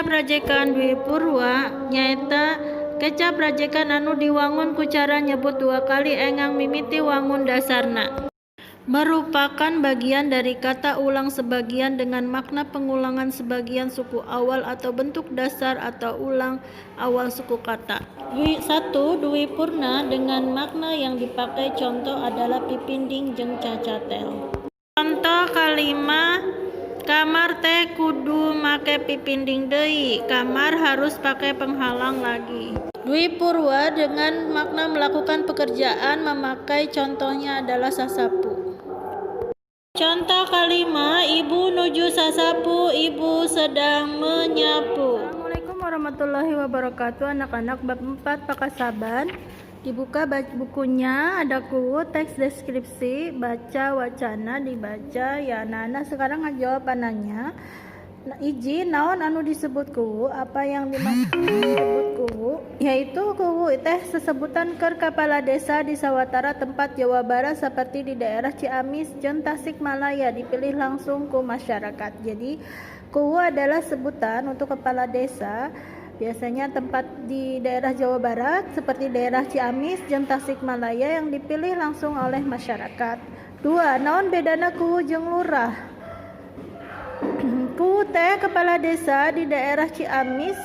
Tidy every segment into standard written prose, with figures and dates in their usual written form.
Kecap rajekan dwipurwa nyaeta kecap rajekan anu diwangun ku cara nyebut dua kali engang mimiti wangun dasarna. Merupakan bagian dari kata ulang sebagian dengan makna pengulangan sebagian suku awal atau bentuk dasar atau ulang awal suku kata. 1. Dwipurna dengan makna yang dipakai contoh adalah pipinding jeung cacatel. Contoh kalima, kamar teh kudu make pipinding deui. Kamar harus pakai penghalang lagi. Dwipurwa dengan makna melakukan pekerjaan memakai contohnya adalah sasapu. Contoh kalima, ibu nuju sasapu, ibu sedang menyapu. Assalamualaikum warahmatullahi wabarakatuh. Anak-anak, bab 4 Pakasaban. Dibuka bukunya, ada kuwu, teks deskripsi, baca wacana, dibaca ya anak-anak. Sekarang jawab anaknya. Nah, hiji, naon anu disebut kuwu? Apa yang dimaksud disebut kuwu? Yaitu kuwu teh sesebutan keur kepala desa di sawatara tempat Jawa Barat seperti di daerah Ciamis jeung Tasikmalaya, dipilih langsung ku masyarakat. Jadi kuwu adalah sebutan untuk kepala desa, biasanya tempat di daerah Jawa Barat seperti daerah Ciamis jeung Tasikmalaya yang dipilih langsung oleh masyarakat. 2. Naon bedana kuwu jeung lurah? Kuwu teh kepala desa di daerah Ciamis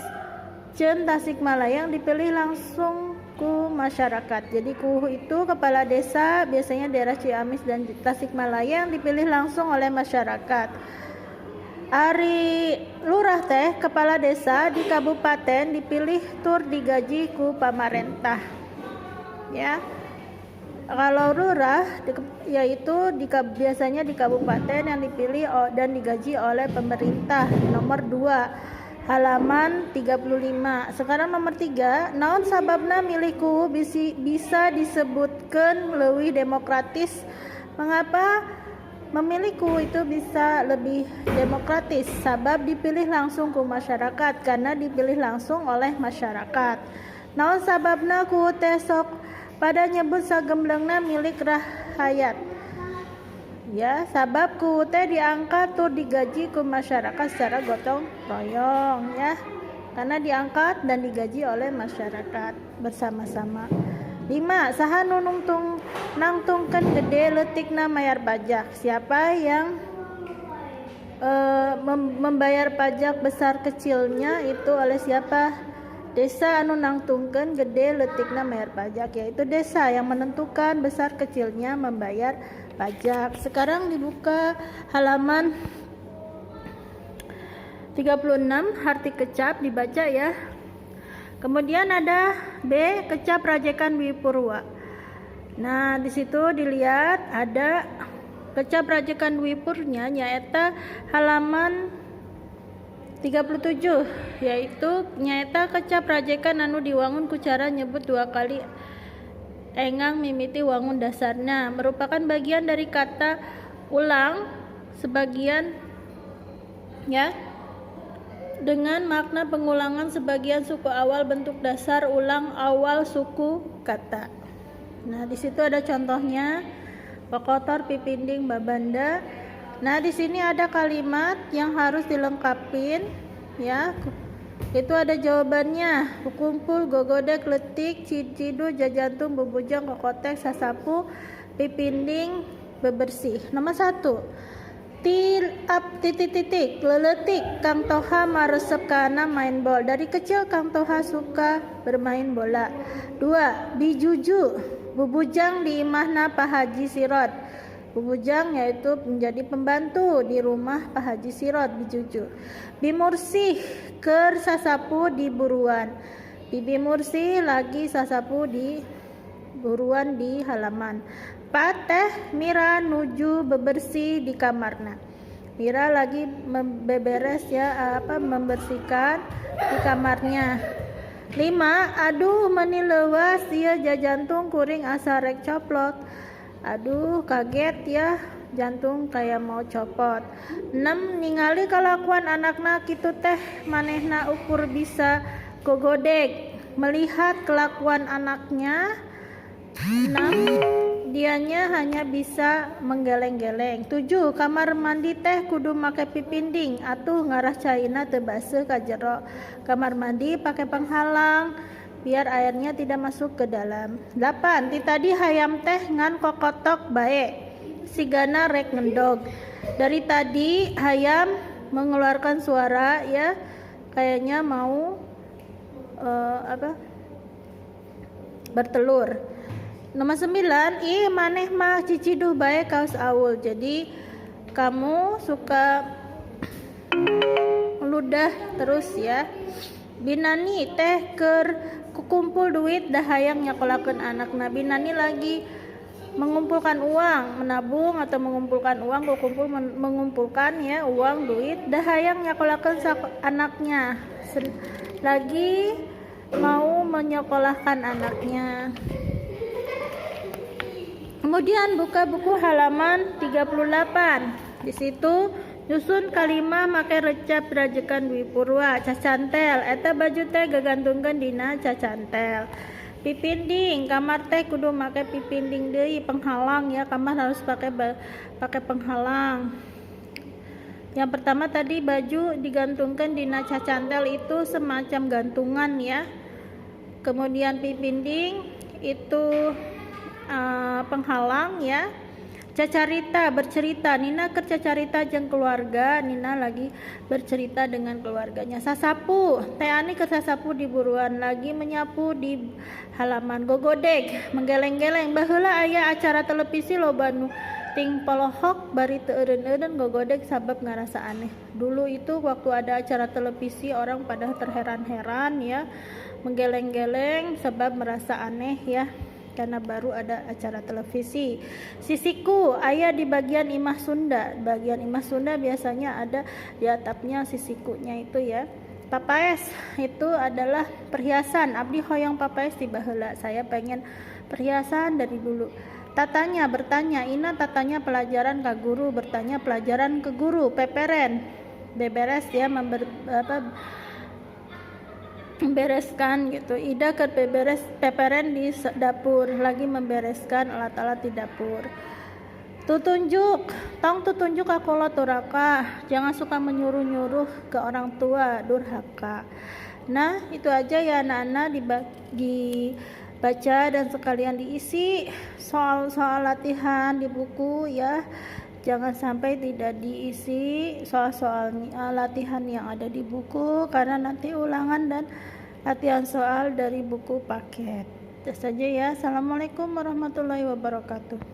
jeung Tasikmalaya yang dipilih langsung ku masyarakat. Jadi kuwu itu kepala desa biasanya daerah Ciamis dan Tasikmalaya yang dipilih langsung oleh masyarakat. Ari lurah teh kepala desa di kabupaten, dipilih tur digaji ku pamarentah. Ya. Kalau lurah yaitu biasanya di kabupaten yang dipilih dan digaji oleh pemerintah. Nomor 2 halaman 35. Sekarang nomor 3, naon sababna milih kuwu bisa disebutkan lebih demokratis? Mengapa memilih kuwu itu bisa lebih demokratis? Sabab dipilih langsung ku masyarakat, karena dipilih langsung oleh masyarakat. Naon sababna kuwu teh sok pada nyebut sagemblengna milik rahayat? Ya, sabab kuwu teh diangkat tur digaji ku masyarakat secara gotong royong ya. Karena diangkat dan digaji oleh masyarakat bersama-sama. 5. Saha nu nangtungkeun gede leutikna mayar pajak? Siapa yang membayar pajak, besar kecilnya itu oleh siapa? Desa anu nangtungkeun gede leutikna mayar pajak, yaitu desa yang menentukan besar kecilnya membayar pajak. Sekarang dibuka halaman 36, arti kecap dibaca ya. Kemudian ada B, kecap rajekan dwipurwa. Nah, di situ dilihat ada kecap rajekan dwipurnya, nyaeta halaman 37, yaitu nyaeta kecap rajekan anu diwangun ku cara nyebut dua kali engang mimiti wangun dasarnya, merupakan bagian dari kata ulang sebagian ya, dengan makna pengulangan sebagian suku awal bentuk dasar, ulang awal suku kata. Nah, di situ ada contohnya kokotor, pipinding, babanda. Nah, di sini ada kalimat yang harus dilengkapin ya. Itu ada jawabannya. Kumpul, gogodek, letik, cidu, jajantung, bubujang, kokotek, sasapu, pipinding, bebersih. Nomor 1. Til up titik titik leletik Kang Toha maresep kana main bol. Dari kecil Kang Toha suka bermain bola. 2. Bijuju bubujang di imahna Pak Haji Sirot. Bubujang yaitu menjadi pembantu di rumah Pak Haji Sirot, Bijuju. Bimursih keur sasapu di buruan. Bibi Mursi lagi sasapu di buruan, di halaman. Pateh Mira nuju bebersih di kamarna. Mira lagi beberes ya, apa, membersihkan di kamarnya. 5. Aduh, meni leuwas ieu jajantung kuring asa rek coplot. Aduh, kaget ya, jantung kayak mau copot. 6. Ningali kalakuan anakna kitu teh manehna ukur bisa gogodeg. Melihat kelakuan anaknya. 6. Dianya hanya bisa menggeleng-geleng. 7. Kamar mandi teh kudu make pipinding atuh ngarah caina teu baseuh ka jero. Kamar mandi pakai penghalang biar airnya tidak masuk ke dalam. 8. Ti tadi hayam teh ngan kokotok bae sigana rek ngendog. Dari tadi hayam mengeluarkan suara ya, kayaknya mau bertelur. Nomor 9, ih maneh mah ciciduh bae kaos aul. Jadi kamu suka meludah terus ya. Binani teh keur kukumpul duit dah hayang nyakolakeun anakna. Binani lagi mengumpulkan uang, menabung atau mengumpulkan uang, kukumpul mengumpulkan ya uang duit dah hayang nyakolakeun anaknya. Lagi mau menyekolahkan anaknya. Kemudian buka buku halaman 38. Di situ nyusun kalimah make recap rajekan Dwi Purwa. Cacantel eta baju teh gagantungkeun dina cacantel. Pipinding kamar teh kudu make pipinding deui, penghalang ya, kamar harus pakai penghalang. Yang pertama tadi baju digantungkan dina cacantel itu semacam gantungan ya. Kemudian pipinding itu penghalang ya. Cacarita bercerita, Nina keur cacarita jeung keluarga, Nina lagi bercerita dengan keluarganya. Sasapu, Teh Ani keur sasapu di buruan, lagi menyapu di halaman. Gogodeg, menggeleng-geleng. Baheula aya acara televisi loba nu ting polohok bari teu eureun-eureun gogodeg sabab ngarasa aneh. Dulu itu waktu ada acara televisi orang pada terheran-heran ya, menggeleng-geleng sebab merasa aneh ya, karena baru ada acara televisi. Sisiku aya di bagian imah Sunda. Bagian imah Sunda biasanya ada di atapnya sisikunya itu ya. Papaes itu adalah perhiasan. Abdi hoyong papaes di baheula. Saya pengen perhiasan dari dulu. Tatanya bertanya, Ina tatanya pelajaran ke guru, bertanya pelajaran ke guru. Peperen beberes ya, membereskan gitu. Ida ke beberes peperen di dapur, lagi membereskan alat-alat di dapur. Tutunjuk, tong tutunjuk ka turaka, jangan suka menyuruh-nyuruh ke orang tua, durhaka. Nah, itu aja ya anak-anak, dibaca dan sekalian diisi soal-soal latihan di buku ya. Jangan sampai tidak diisi soal-soal latihan yang ada di buku, karena nanti ulangan dan latihan soal dari buku paket. Itu saja ya. Assalamualaikum warahmatullahi wabarakatuh.